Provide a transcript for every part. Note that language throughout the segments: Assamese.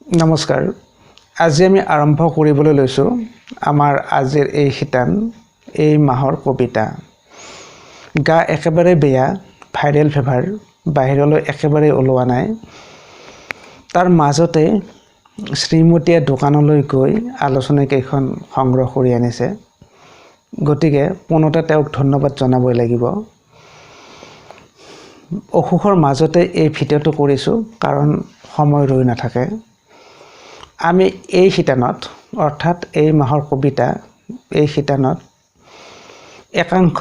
নমস্কাৰ। আজি আমি আৰম্ভ কৰিবলৈ লৈছোঁ আমাৰ আজিৰ এই শিতান, এই মাহৰ কবিতা। গা একেবাৰে বেয়া, ভাইৰেল ফিভাৰ, বাহিৰলৈ একেবাৰে ওলোৱা নাই। তাৰ মাজতে শ্ৰীমতীয়ে দোকানলৈ গৈ আলোচনী কেইখন সংগ্ৰহ কৰি আনিছে, গতিকে পোনতে তেওঁক ধন্যবাদ জনাবই লাগিব। অসুখৰ মাজতে এই ভিডিঅ'টো কৰিছোঁ, কাৰণ সময় ৰৈ নাথাকে। আমি এই শিতানত, অৰ্থাৎ এই মাহৰ কবিতা এই শিতানত একাংশ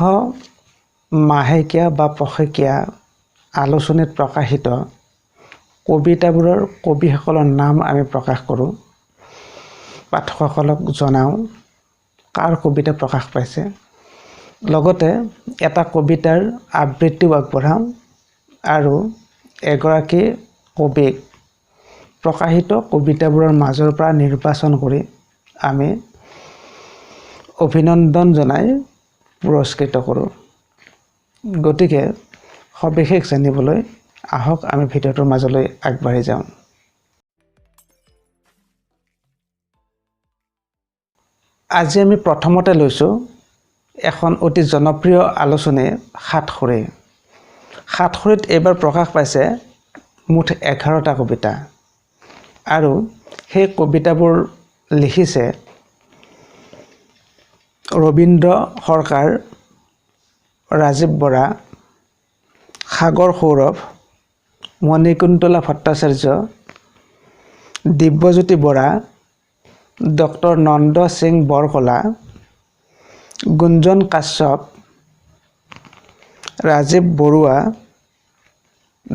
মাহেকীয়া বা পষেকীয়া আলোচনীত প্ৰকাশিত কবিতাবোৰৰ কবিসকলৰ নাম আমি প্ৰকাশ কৰোঁ, পাঠকসকলক জনাওঁ কাৰ কবিতা প্ৰকাশ পাইছে, লগতে এটা কবিতাৰ আবৃত্তিও আগবঢ়াওঁ আৰু এগৰাকী কবিক প্ৰকাশিত কবিতাবোৰৰ মাজৰ পৰা নিৰ্বাচন কৰি আমি অভিনন্দন জনাই পুৰস্কৃত কৰোঁ। গতিকে সবিশেষ জানিবলৈ আহক আমি ভিডিঅ'টোৰ মাজলৈ আগবাঢ়ি যাওঁ। আজি আমি প্ৰথমতে লৈছোঁ এখন অতি জনপ্ৰিয় আলোচনী সাতসৰী। সাতসৰীত এইবাৰ প্ৰকাশ পাইছে মুঠ 11টা কবিতা আৰু সেই কবিতাবোৰ লিখিছে ৰবীন্দ্ৰ সৰকাৰ, ৰাজীৱ বৰা, সাগৰ সৌৰভ, মণিকুন্তলা ভট্টাচাৰ্য, দিব্যজ্যোতি বৰা, ডক্টৰ নন্দ সিং বৰকলা, গুঞ্জন কাশ্যপ, ৰাজীৱ বৰুৱা,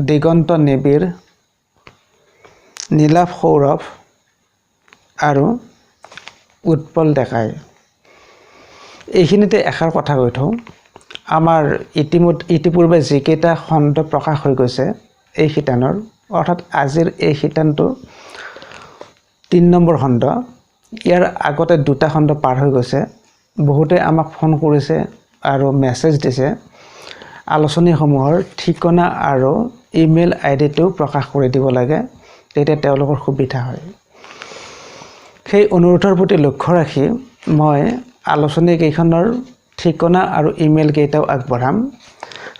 দিগন্ত নিবিড়, নীলাভ সৌৰভ আৰু উৎপল ডেকাই। এইখিনিতে এষাৰ কথা কৈ থওঁ, আমাৰ ইতিপূৰ্বে যিকেইটা খণ্ড প্ৰকাশ হৈ গৈছে এই শিতানৰ, অৰ্থাৎ আজিৰ এই শিতানটো 3 নম্বৰ খণ্ড, ইয়াৰ আগতে 2টা খণ্ড পাৰ হৈ গৈছে। বহুতে আমাক ফোন কৰিছে আৰু মেছেজ দিছে, আলোচনীসমূহৰ ঠিকনা আৰু ইমেইল আই ডিটো প্ৰকাশ কৰি দিব লাগে, তেতিয়া তেওঁলোকৰ সুবিধা হয়। সেই অনুৰোধৰ প্ৰতি লক্ষ্য ৰাখি মই আলোচনী কেইখনৰ ঠিকনা আৰু ইমেইল কেইটাও আগবঢ়াম।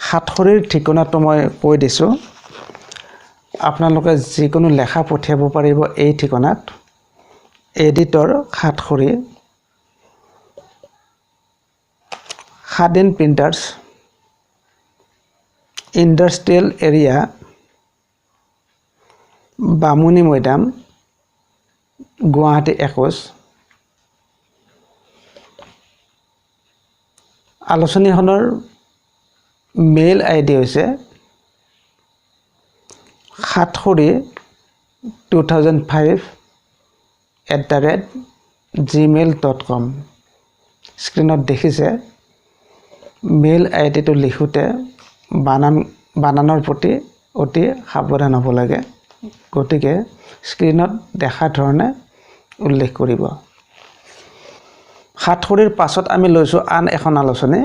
সাতসৰীৰ ঠিকনাটো মই কৈ দিছোঁ, আপোনালোকে যিকোনো লেখা পঠিয়াব পাৰিব এই ঠিকনাত: editor Sathsari, Swadhin printers, industrial area, Bamunimaidam, Guwahati 21। আলোচনীখনৰ mail আই ডি হৈছে sathsari2005@gmail.com। স্ক্ৰীণত দেখিছে, মেইল আই ডিটো লিখোঁতে বানানৰ প্ৰতি অতি সাৱধান হ'ব লাগে, গতিকে স্ক্ৰীণত দেখা ধৰণে উল্লেখ কৰিব। সাতসৰীৰ পাছত আমি লৈছোঁ আন এখন আলোচনী,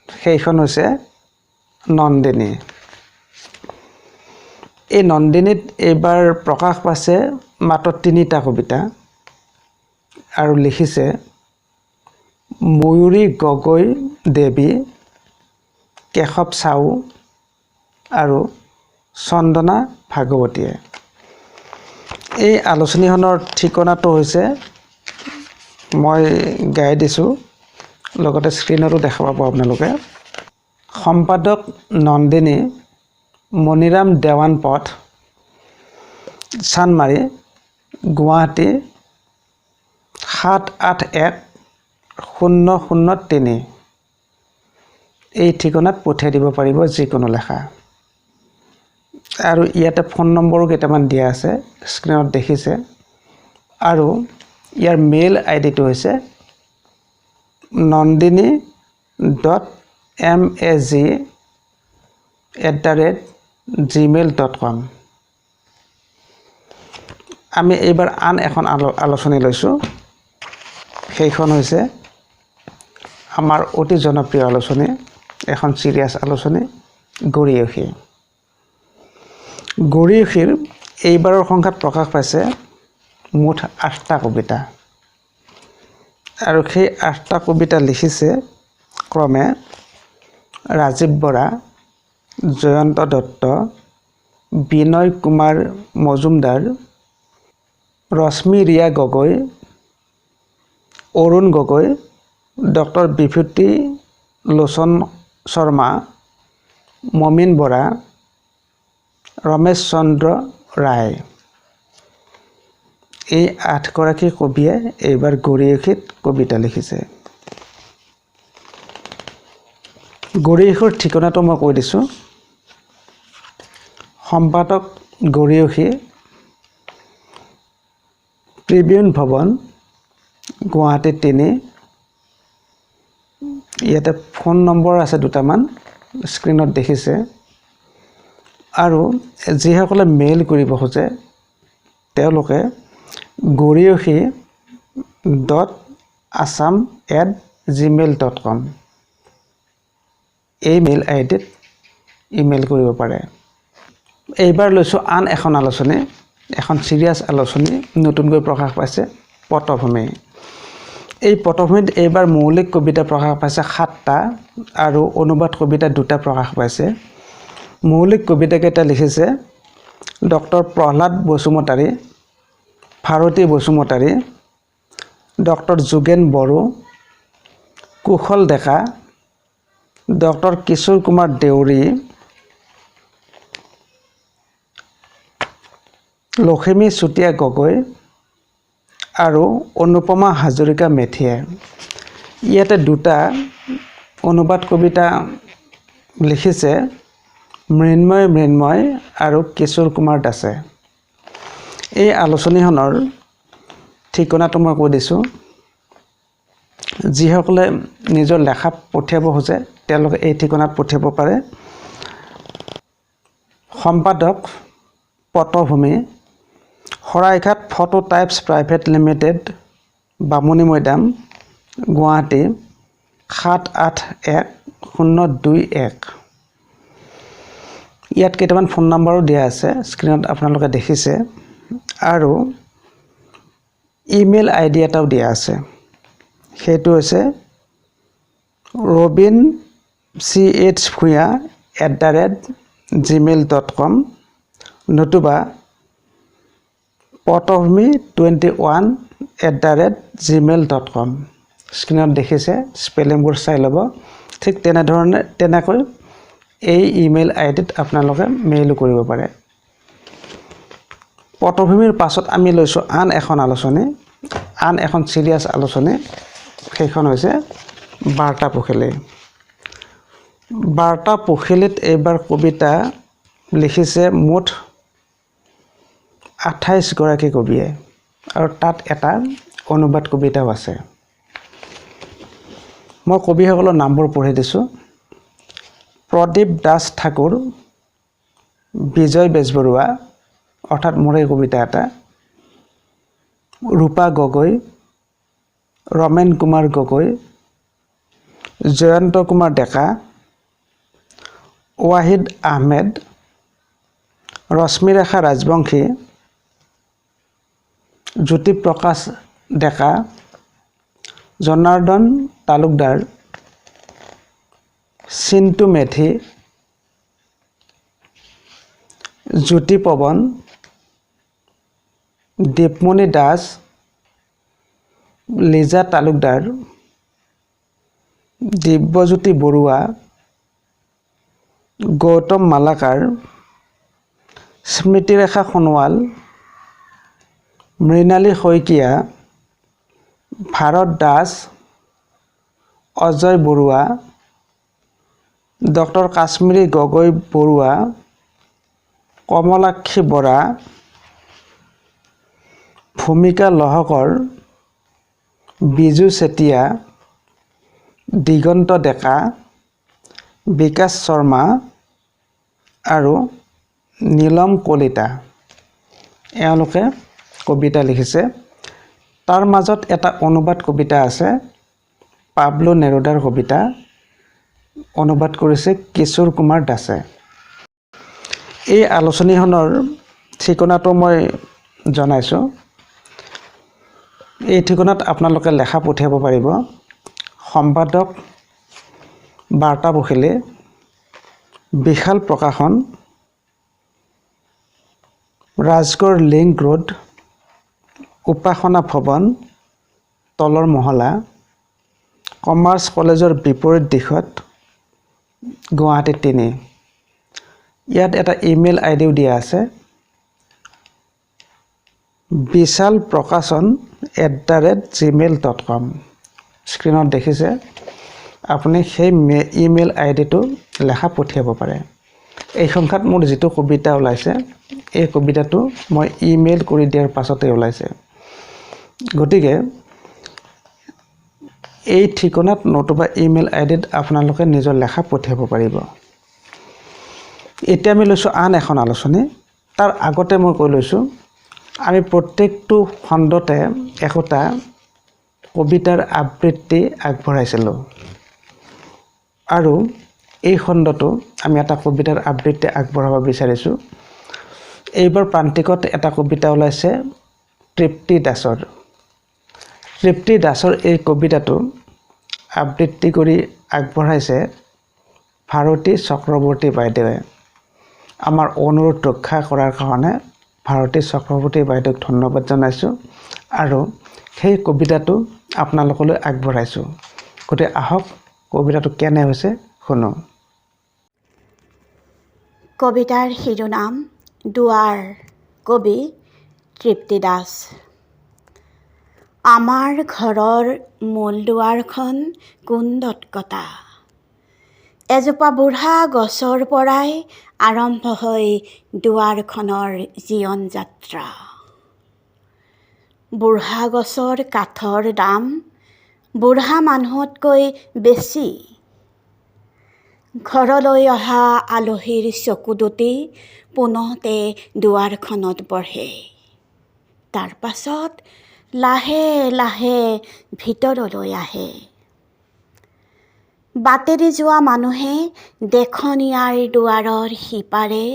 সেইখন হৈছে নন্দিনী। এই নন্দিনীত এইবাৰ প্ৰকাশ পাইছে মাত্ৰ 3টা কবিতা আৰু লিখিছে ময়ূৰী গগৈ দেৱী, কেশৱ চাউ আৰু চন্দনা ভাগৱতীয়ে। এই আলোচনীখনৰ ঠিকনাটো হৈছে, মই গাই দিছোঁ, লগতে স্ক্ৰীণতো দেখা পাব আপোনালোকে। সম্পাদক নন্দিনী, মণিৰাম দেৱান পথ, চানমাৰী, গুৱাহাটী 781003। এই ঠিকনাত পঠিয়াই দিব পাৰিব যিকোনো লেখা। আৰু ইয়াতে ফোন নম্বৰো কেইটামান দিয়া আছে, স্ক্ৰীণত দেখিছে। আৰু ইয়াৰ মেইল আই ডিটো হৈছে nandini.mag@gmail.com। আমি এইবাৰ আন এখন আলোচনী লৈছোঁ, সেইখন হৈছে আমাৰ অতি জনপ্ৰিয় আলোচনী, এখন চিৰিয়াছ আলোচনী, গৰীয়সী। গৰীয়সীৰ এইবাৰৰ সংখ্যাত প্ৰকাশ পাইছে মুঠ 8টা কবিতা আৰু সেই 8টা কবিতা লিখিছে ক্ৰমে ৰাজীৱ বৰা, জয়ন্ত দত্ত, বিনয় কুমাৰ মজুমদাৰ, ৰশ্মি ৰিয়া গগৈ, অৰুণ গগৈ, ডক্টৰ বিভূতি লোচন শৰ্মা, মমিন বৰা, ৰমেশ চন্দ্ৰ ৰায়। এই 8গৰাকী কবিয়ে এইবাৰ গৰীয়সীত কবিতা লিখিছে। গৰীয়সীৰ ঠিকনাটো মই কৈ দিছোঁ। সম্পাদক গৰীয়সী, ট্ৰিবিউন ভৱন, গুৱাহাটী 3। ইয়াতে ফোন নম্বৰ আছে দুটামান, স্ক্ৰীণত দেখিছে। আৰু যিসকলে মেইল কৰিব খোজে তেওঁলোকে gariasi.assam@gmail.com এই মেইল আই ডিত ইমেইল কৰিব পাৰে। এইবাৰ লৈছোঁ আন এখন আলোচনী, এখন চিৰিয়াছ আলোচনী নতুনকৈ প্ৰকাশ পাইছে, পটভূমি। এই পটভূমিত এইবাৰ মৌলিক কবিতা প্ৰকাশ পাইছে 7টা আৰু অনুবাদ কবিতা 2টা প্ৰকাশ পাইছে। মৌলিক কবিতাকেইটা লিখিছে ডক্টৰ প্ৰহ্লাদ বসুমতাৰী, ভাৰতী বসুমতাৰী, ডক্টৰ যোগেন বড়ো, কুশল ডেকা, ডক্টৰ কিশোৰ কুমাৰ দেউৰী, লখিমী চুতীয়া গগৈ আৰু অনুপমা হাজৰিকা মেথিয়ে। ইয়াতে 2টা অনুবাদ কবিতা লিখিছে মৃন্ময় মৃন্ময় আৰু কিশোৰ কুমাৰ দাসে। এই আলোচনীখনৰ ঠিকনাটো মই কৈ দিছোঁ। যিসকলে নিজৰ লেখা পঠিয়াব খোজে তেওঁলোকে এই ঠিকনাত পঠিয়াব পাৰে। সম্পাদক Patabhumi, Saraighat photo types private limited, Bamunimaidam, Guwahati 781021। ইয়াত কেইটামান ফোন নম্বৰো দিয়া আছে, স্ক্ৰীণত আপোনালোকে দেখিছে, আৰু ইমেইল আই ডি এটাও দিয়া আছে। সেইটো হৈছে Robin C H Bhuyan @gmail.com নতুবা patabhumi21@gmail.com। স্ক্ৰীণত দেখিছে, স্পেলিংবোৰ চাই ল'ব। ঠিক তেনেধৰণে তেনেকৈ এই ইমেইল আই ডিত আপোনালোকে মেইলো কৰিব পাৰে। পটভূমিৰ পাছত আমি লৈছোঁ আন এখন আলোচনী, আন এখন চিৰিয়াছ আলোচনী। সেইখন হৈছে বাৰ্তা পখিলী। বাৰ্তা পখিলীত এইবাৰ কবিতা লিখিছে মুঠ 28গৰাকী কবিয়ে আৰু তাত এটা অনুবাদ কবিতাও আছে। মই কবিসকলৰ নামবোৰ পঢ়ি দিছোঁ। প্ৰদীপ দাস ঠাকুৰ, বিজয় বেজবৰুৱা, অৰ্থাৎ মোৰে কবিতা এটা, ৰূপা গগৈ, ৰমেন কুমাৰ গগৈ, জয়ন্ত কুমাৰ ডেকা, ৱাহিদ আহমেদ, ৰশ্মিৰেখা ৰাজবংশী, জ্যোতিপ্ৰকাশ ডেকা, জনাৰ্দন তালুকদাৰ, চিন্তু মেধি, জ্যোতি পৱন, দীপমণি দাস, লিজা তালুকদাৰ, দিব্যজ্যোতি বৰুৱা, গৌতম মালাকাৰ, স্মৃতিৰেখা সোণোৱাল, মৃণালী শইকীয়া, ভাৰত দাস, অজয় বৰুৱা, ডক্টৰ কাশ্মীৰী গগৈ বৰুৱা, কমলাক্ষী বৰা, ভূমিকা লহকৰ, বিজু চেতিয়া, দিগন্ত ডেকা, বিকাশ শৰ্মা আৰু নীলম কলিতা। এওঁলোকে কবিতা লিখিছে। তাৰ মাজত এটা অনুবাদ কবিতা আছে, পাবলো নেৰুডাৰ কবিতা, অনুবাদ কৰিছে কিশোৰ কুমাৰ দাসে। এই আলোচনীখনৰ ঠিকনাটো মই জনাইছোঁ। এই ঠিকনাত আপোনালোকে লেখা পঠিয়াব পাৰিব। সম্পাদক, বাৰ্তা পখিলী, বিশাল প্ৰকাশন, ৰাজগড় লিংক ৰোড, উপাসনা ভৱন, তলৰ মহলা, কমাৰ্চ কলেজৰ বিপৰীত দিশত, গুৱাহাটী 3। ইয়াত এটা ইমেইল আই ডিও দিয়া আছে, bishalprakashan@gmail.com। স্ক্ৰীণত দেখিছে, আপুনি সেই ইমেইল আই ডিটো লেখা পঠিয়াব পাৰে। এই সংখ্যাত মোৰ যিটো কবিতা ওলাইছে, এই কবিতাটো মই ইমেইল কৰি দিয়াৰ পাছতে ওলাইছে। গতিকে এই ঠিকনাত নতুবা ইমেইল আই ডিত আপোনালোকে নিজৰ লেখা পঠিয়াব পাৰিব। এতিয়া আমি লৈছোঁ আন এখন আলোচনী। তাৰ আগতে মই কৈ লৈছোঁ, আমি প্ৰত্যেকটো খণ্ডতে একোটা কবিতাৰ আবৃত্তি আগবঢ়াইছিলোঁ আৰু এই খণ্ডটো আমি এটা কবিতাৰ আবৃত্তি আগবঢ়াব বিচাৰিছোঁ। এইবাৰ প্ৰান্তিকত এটা কবিতা ওলাইছে তৃপ্তি দাসৰ। তৃপ্তি দাসৰ এই কবিতাটো আবৃত্তি কৰি আগবঢ়াইছে ভাৰতী চক্ৰৱৰ্তী বাইদেৱে। আমাৰ অনুৰোধ ৰক্ষা কৰাৰ কাৰণে ভাৰতী চক্ৰৱৰ্তী বাইদেউক ধন্যবাদ জনাইছোঁ আৰু সেই কবিতাটো আপোনালোকলৈ আগবঢ়াইছোঁ। গতিকে আহক, কবিতাটো কেনে হৈছে শুনো। কবিতাৰ শিৰোনাম দুৱাৰ, কবি তৃপ্তি দাস। আমাৰ ঘৰৰ মূল দুৱাৰখন কুন্দত কটা। এজোপা বুঢ়া গছৰ পৰাই আৰম্ভ হৈ দুৱাৰখনৰ জীৱন যাত্ৰা। বুঢ়া গছৰ কাঠৰ দাম বুঢ়া মানুহতকৈ বেছি। ঘৰলৈ অহা আলহীৰ চকু দুটি পোনতে দুৱাৰখনত বহে, তাৰ পাছত লাহে লাহে ভিতৰলৈ আহে। বাটেদি যোৱা মানুহে দেখনিয়াৰ দুৱাৰৰ সিপাৰে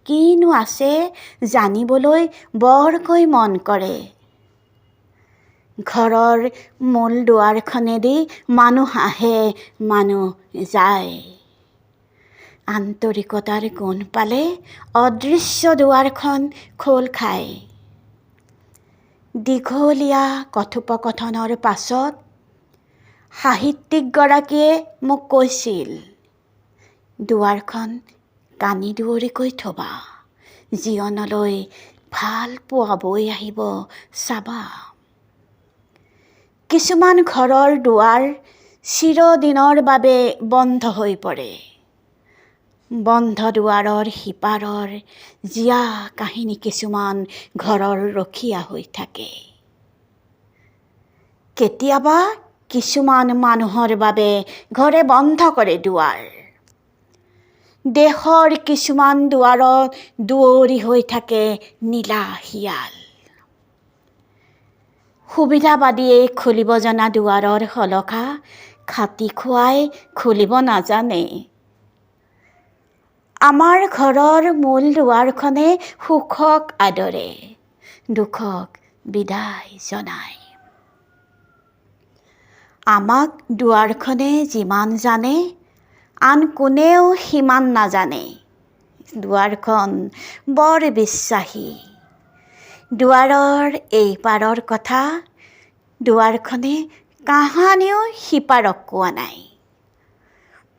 কিনো আছে জানিবলৈ বৰকৈ মন কৰে। ঘৰৰ মূল দুৱাৰখনেদি মানুহ আহে, মানুহ যায়। আন্তৰিকতাৰ গোন্ধ পালে অদৃশ্য দুৱাৰখন খোল খায়। দীঘলীয়া কথোপকথনৰ পাছত সাহিত্যিকগৰাকীয়ে মোক কৈছিল, দুৱাৰখন কানি দুৱৰীকৈ থবা, জীৱনলৈ ভাল পোৱা বৈ আহিব চাবা। কিছুমান ঘৰৰ দুৱাৰ চিৰদিনৰ বাবে বন্ধ হৈ পৰে। বন্ধ দুৱাৰৰ সিপাৰৰ জীয়া কাহিনী কিছুমান ঘৰৰ ৰখীয়া হৈ থাকে। কেতিয়াবা কিছুমান মানুহৰ বাবে ঘৰে বন্ধ কৰে দুৱাৰ। দেশৰ কিছুমান দুৱাৰত দুৱৰি হৈ থাকে নীলা শিয়াল। সুবিধাবাদীয়ে খুলিব জনা দুৱাৰৰ শলখা খাটি খুৱাই খুলিব নাজানে। আমাৰ ঘৰৰ মূল দুৱাৰখনে সুখক আদৰে, দুখক বিদায় জনায়। আমাক দুৱাৰখনে যিমান জানে, আন কোনেও সিমান নাজানে। দুৱাৰখন বৰ বিশ্বাসী। দুৱাৰৰ এই পাৰৰ কথা দুৱাৰখনে কাহানিও সিপাৰক কোৱা নাই।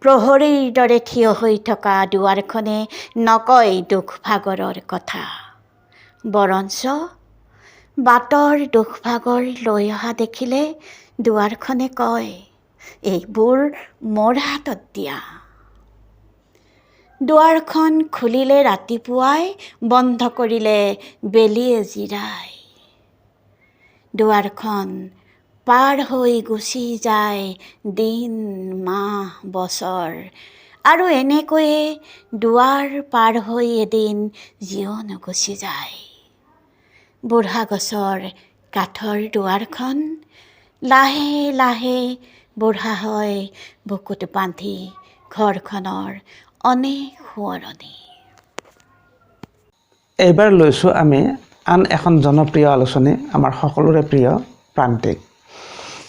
প্ৰহৰীৰ দৰে থিয় হৈ থকা দুৱাৰখনে নকয় দুখ ভাগৰৰ কথা, বৰঞ্চ বাটৰ দুখ ভাগৰ লৈ অহা দেখিলে দুৱাৰখনে কয়, এইবোৰ মোৰ হাতত দিয়া। দুৱাৰখন খুলিলে ৰাতিপুৱাই, বন্ধ কৰিলে বেলিয়ে জিৰাই। দুৱাৰখন পাৰ হৈ গুচি যায় দিন, মাহ, বছৰ, আৰু এনেকৈয়ে দুৱাৰ পাৰ হৈ এদিন জীৱন গুচি যায়। বুঢ়া গছৰ কাঠৰ দুৱাৰখন লাহে লাহে বুঢ়া হৈ বুকুত বান্ধি ঘৰখনৰ অনেক সোঁৱৰণি। এইবাৰ লৈছোঁ আমি আন এখন জনপ্ৰিয় আলোচনী, আমাৰ সকলোৰে প্ৰিয় প্ৰান্তিক।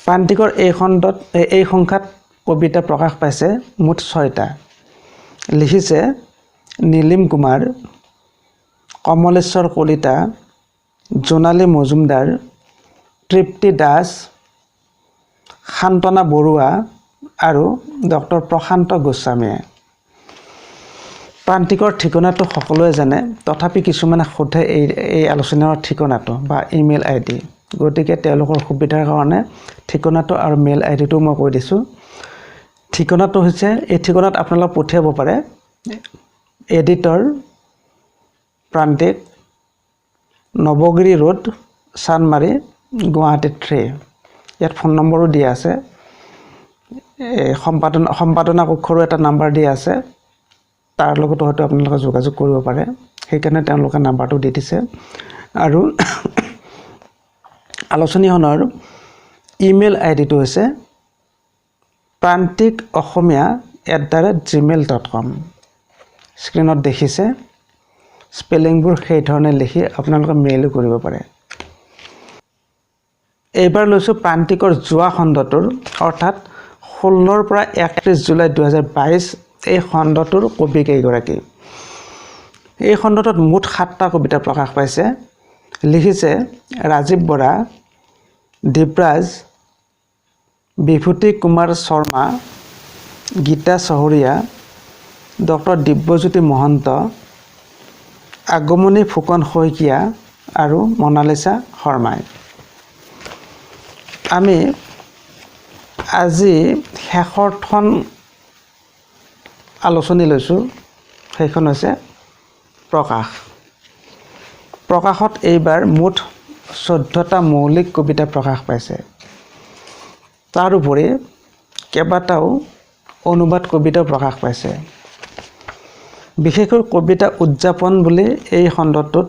প্ৰান্তিকৰ এই খণ্ডত, এই সংখ্যাত কবিতা প্ৰকাশ পাইছে মুঠ 6টা। লিখিছে নীলিম কুমাৰ, কমলেশ্বৰ কলিতা, জোনালী মজুমদাৰ, তৃপ্তি দাস, সান্তনা বৰুৱা আৰু ডক্টৰ প্ৰশান্ত গোস্বামীয়ে। প্ৰান্তিকৰ ঠিকনাটো সকলোৱে জানে, তথাপি কিছুমানে সোধে এই আলোচনীৰ ঠিকনাটো বা ইমেইল আই ডি। গতিকে তেওঁলোকৰ সুবিধাৰ কাৰণে ঠিকনাটো আৰু মেইল আই ডিটো মই কৈ দিছোঁ। ঠিকনাটো হৈছে, এই ঠিকনাত আপোনালোক পঠিয়াব পাৰে। Editor, Prantik, Nabagiri road, Chandmari, Guwahati 3। ইয়াত ফোন নম্বৰো দিয়া আছে, এই সম্পাদনা কক্ষৰো এটা নাম্বাৰ দিয়া আছে, তাৰ লগতো হয়তো আপোনালোকে যোগাযোগ কৰিব পাৰে, সেইকাৰণে তেওঁলোকে নাম্বাৰটো দি দিছে। আৰু আলোচনীখনৰ ইমেইল আই ডিটো হৈছে Prantik Asomiya @gmail.com। স্ক্ৰীণত দেখিছে, স্পেলিংবোৰ সেইধৰণে লিখি আপোনালোকে মেইলো কৰিব পাৰে। এইবাৰ লৈছোঁ প্ৰান্তিকৰ যোৱা খণ্ডটোৰ, অৰ্থাৎ 16ৰ পৰা 31 জুলাই 2022 এই খণ্ডটোৰ কবি কেইগৰাকী। এই খণ্ডটোত মুঠ 7টা কবিতা প্ৰকাশ পাইছে। লিখিছে ৰাজীৱ বৰা, দীপৰাজ, বিভূতি কুমাৰ শৰ্মা, গীতা চহৰীয়া, ডক্টৰ দিব্যজ্যোতি মহন্ত, আগমণি ফুকন শইকীয়া আৰু মনালিছা শৰ্মাই। আমি আজি শেষৰখন আলোচনী লৈছোঁ, সেইখন হৈছে প্ৰকাশ। প্ৰকাশত এইবাৰ মুঠ 14টা মৌলিক কবিতা প্ৰকাশ পাইছে। তাৰোপৰি কেইবাটাও অনুবাদ কবিতাও প্ৰকাশ পাইছে। বিশেষকৈ কবিতা উদযাপন বুলি এই খণ্ডটোত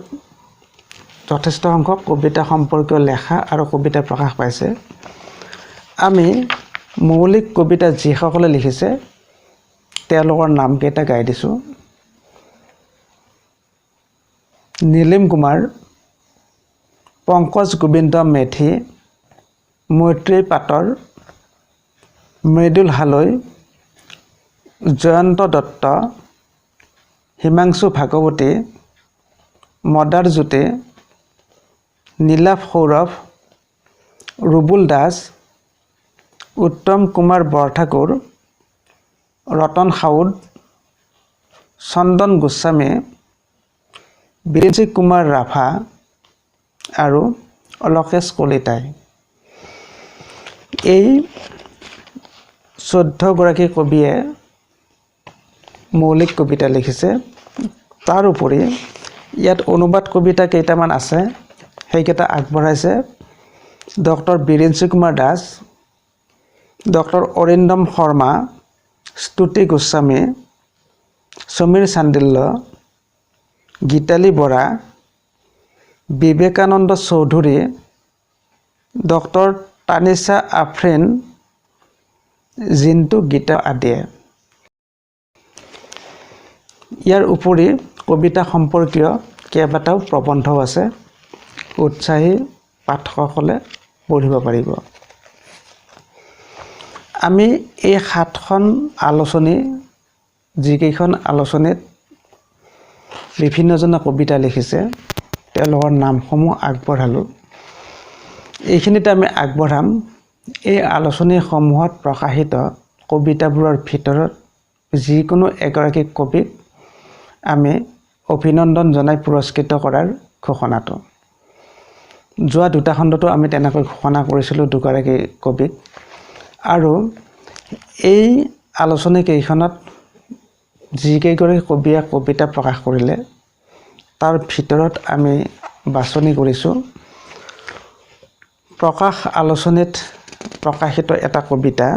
যথেষ্ট সংখ্যক কবিতা সম্পৰ্কীয় লেখা আৰু কবিতা প্ৰকাশ পাইছে। আমি মৌলিক কবিতা যিসকলে লিখিছে তেওঁলোকৰ নামকেইটা গাই দিছোঁ। নীলিম কুমাৰ, পংকজ গোবিন্দ মেধি, মৈত্ৰী পাটৰ, মৃদুল হালৈ, জয়ন্ত দত্ত, হিমাংশু ভাগৱতী, মদাৰ জ্যোতি, নীলাভ সৌৰভ, ৰুবুল দাস, উত্তম কুমাৰ বৰঠাকুৰ, ৰতন সাউদ, চন্দন গোস্বামী, বিৰিঞ্চি কুমাৰ ৰাভা আৰু অলকেশ কলিতাই। এই 14গৰাকী কবিয়ে মৌলিক কবিতা লিখিছে। তাৰোপৰি ইয়াত অনুবাদ কবিতা কেইটামান আছে, সেইকেইটা আগবঢ়াইছে ডক্টৰ বিৰিঞ্চি কুমাৰ দাস, ডক্টৰ অৰিন্দম শৰ্মা, স্তুতি গোস্বামী, সমীৰ চান্দিল্য, গীতালি বৰা, বিবেকানন্দ চৌধুৰী, ডক্টৰ তানিছা আফ্ৰিন, জিন্তু গীতা আদিয়ে। ইয়াৰ উপৰি কবিতা সম্পৰ্কীয় কেইবাটাও প্ৰবন্ধও আছে, উৎসাহী পাঠকসকলে পঢ়িব পাৰিব। আমি এই 7খন আলোচনী, যিকেইখন আলোচনীত বিভিন্নজনে কবিতা লিখিছে তেওঁলোকৰ নামসমূহ আগবঢ়ালোঁ। এইখিনিতে আমি আগবঢ়াম এই আলোচনীসমূহত প্ৰকাশিত কবিতাবোৰৰ ভিতৰত যিকোনো এগৰাকী কবিক আমি অভিনন্দন জনাই পুৰস্কৃত কৰাৰ ঘোষণাটো। যোৱা দুটা খণ্ডতো আমি তেনেকৈ ঘোষণা কৰিছিলোঁ দুগৰাকী কবিক। আৰু এই আলোচনী কেইখনত যিকেইগৰাকী কবিয়ে কবিতা প্ৰকাশ কৰিলে তাৰ ভিতৰত আমি বাছনি কৰিছোঁ প্ৰকাশ আলোচনীত প্ৰকাশিত এটা কবিতা।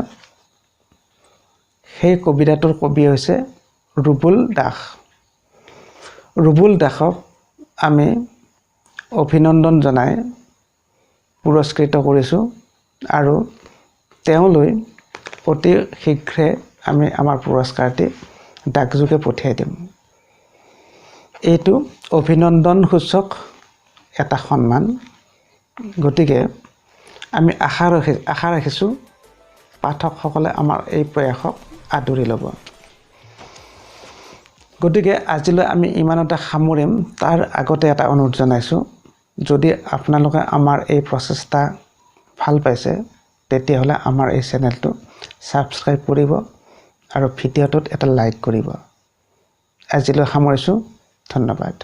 সেই কবিতাটোৰ কবি হৈছে ৰুবুল দাস। ৰুবুল দাসক আমি অভিনন্দন জনাই পুৰস্কৃত কৰিছোঁ আৰু তেওঁলৈ অতি শীঘ্ৰে আমি আমাৰ পুৰস্কাৰটি ডাকযোগে পঠিয়াই দিম। এইটো অভিনন্দনসূচক এটা সন্মান। গতিকে আমি আশা ৰাখিছোঁ পাঠকসকলে আমাৰ এই প্ৰয়াসক আদৰি ল'ব। গতিকে আজিলৈ আমি ইমানতে সামৰিম। তাৰ আগতে এটা অনুৰোধ জনাইছোঁ, যদি আপোনালোকে আমাৰ এই প্ৰচেষ্টা ভাল পাইছে তেতিয়াহ'লে আমাৰ এই চেনেলটো ছাবস্ক্ৰাইব কৰিব আৰু ভিডিঅ'টোত এটা লাইক কৰিব। আজিলৈ সামৰিছোঁ, ধন্যবাদ।